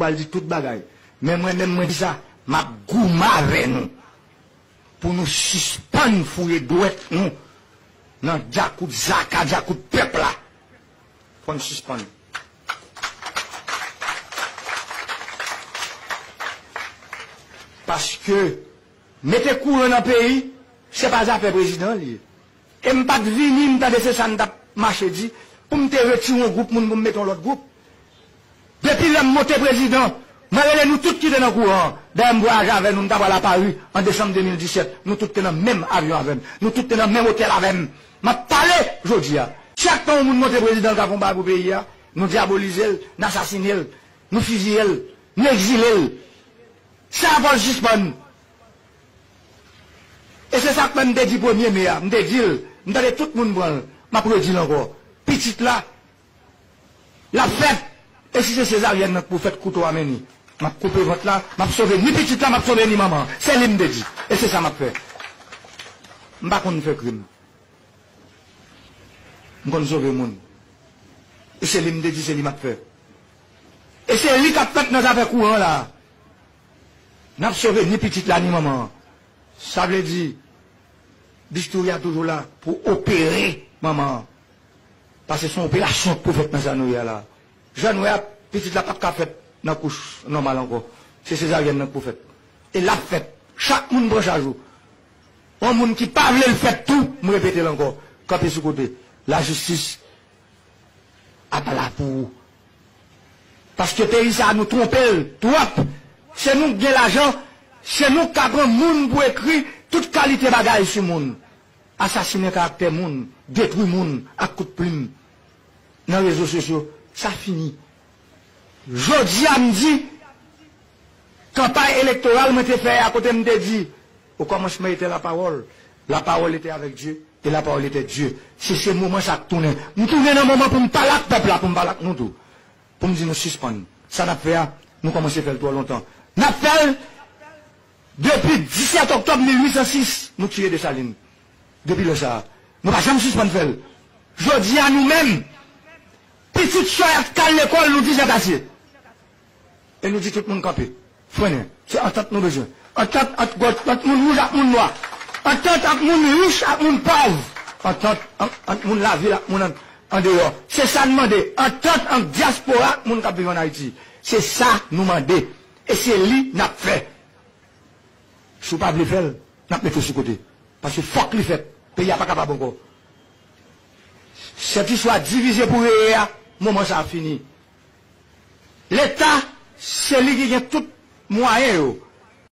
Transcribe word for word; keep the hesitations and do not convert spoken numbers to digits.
al di tout bagay. Men mwen menm, mwen di sa, m ap goumen avè nou pou nou sispann fouye dwèt nou nan djakout zaka, djakout pèp la. Fò n sispann. Paske mete kouran nan peyi, se pa zafè prezidan li ye. E m pa t vini, m tande se sa n t ap mache di, pou m te retire yon gwoup moun pou m mete yon lòt gwoup. Depi lè m monte prezidan, mwen rele nou tout ki te nan kouran an. Dayè m vwayaje avè nou, m ta pral a Pari an desanm de mil disèt. Nou tout te nan menm avyon avè m. Nou tout te nan menm otèl avè m. M ap pale jodi a. Chak tan yon moun monte prezidan, l ka fè yon bagay pou peyi a, nou dyabolize l, n asasine l, nou fiziye l, nou egzile l. Sa fò l sispann. E se sa k fè m te di premye me a, m te di l, m tande tout moun pran l, m ap redi l ankò. Pitit la, l ap fèt. E si se sezaryèn nan k pou fèt, kouto a men ni. M ap koupe vant la, m ap sove ni pitit la, m ap sove ni manman an. Se li m te di. E se sa m ap fè. M pa konn fè krim. M konn sove moun. E se li m te di, se li m ap fè. E se li k ap fèt nan zafè kouran la. N ap sove ni pitit la, ni manman an. Sa vle di, bistouri a toujou la pou opere manman an. Paske se yon operasyon k pou fèt nan sa nou ye a la. Jan nou wè a, pitit la p ap ka fèt nan kouch nòmal ankò. Se sezaryèn nan k pou fèt. E l ap fèt. Chak moun pran chaj ou. Yon moun ki pa vle l fèt tou, m repete l ankò, kanpe sou kote. Lajistis ap la pou ou. Paske peyi sa a, nou twonpe l twòp. Se nou k gen lajan, se nou k ka pran moun pou ekri tout kalite bagay sou moun. Asasinen karaktè moun, detwi moun ak kout plim nan rezo sosyo, sa fini. Jodi a, m di, kanpay elektoral mwen te fè a, kote m te di, au commencement était la parole, la parole était avec Dieu, et la parole était Dieu. Se, se moman sa k tounen. M tounen nan moman pou m pale ak pèp la, pou m pale ak nou tou. Pou m di nou sispann. Sa n ap fè a, nou kòmanse fè l twò lontan. N ap fè l depi disèt oktòb mil uit san sis, nou tiye Desalin. Depi lè sa a, nou pa janm sispann fè l. Jodi a, nou menm, pitit sòy ap k al lekòl, nou di jan k asye. E nou di tout moun kanpe. Frennen. Se antant nou bezwen. Antant ant gòt, ant moun wouj ak moun nwa. Antant ant moun rich ak moun pòv. Antant ant, ant moun lavil ak moun an, andeyò. Se sa n mande. Antant ant dyaspora ak moun k ap viv ann Ayiti. Se sa nou mande. E se li n ap fè. Si w pa vle fè l, n ap mete w sou kote. Paske fòk li fèt. Peyi a pa kapab ankò. Sèt istwa divize pou reye a, moman sa a fini. Leta, se li ki gen tout mwayen yo.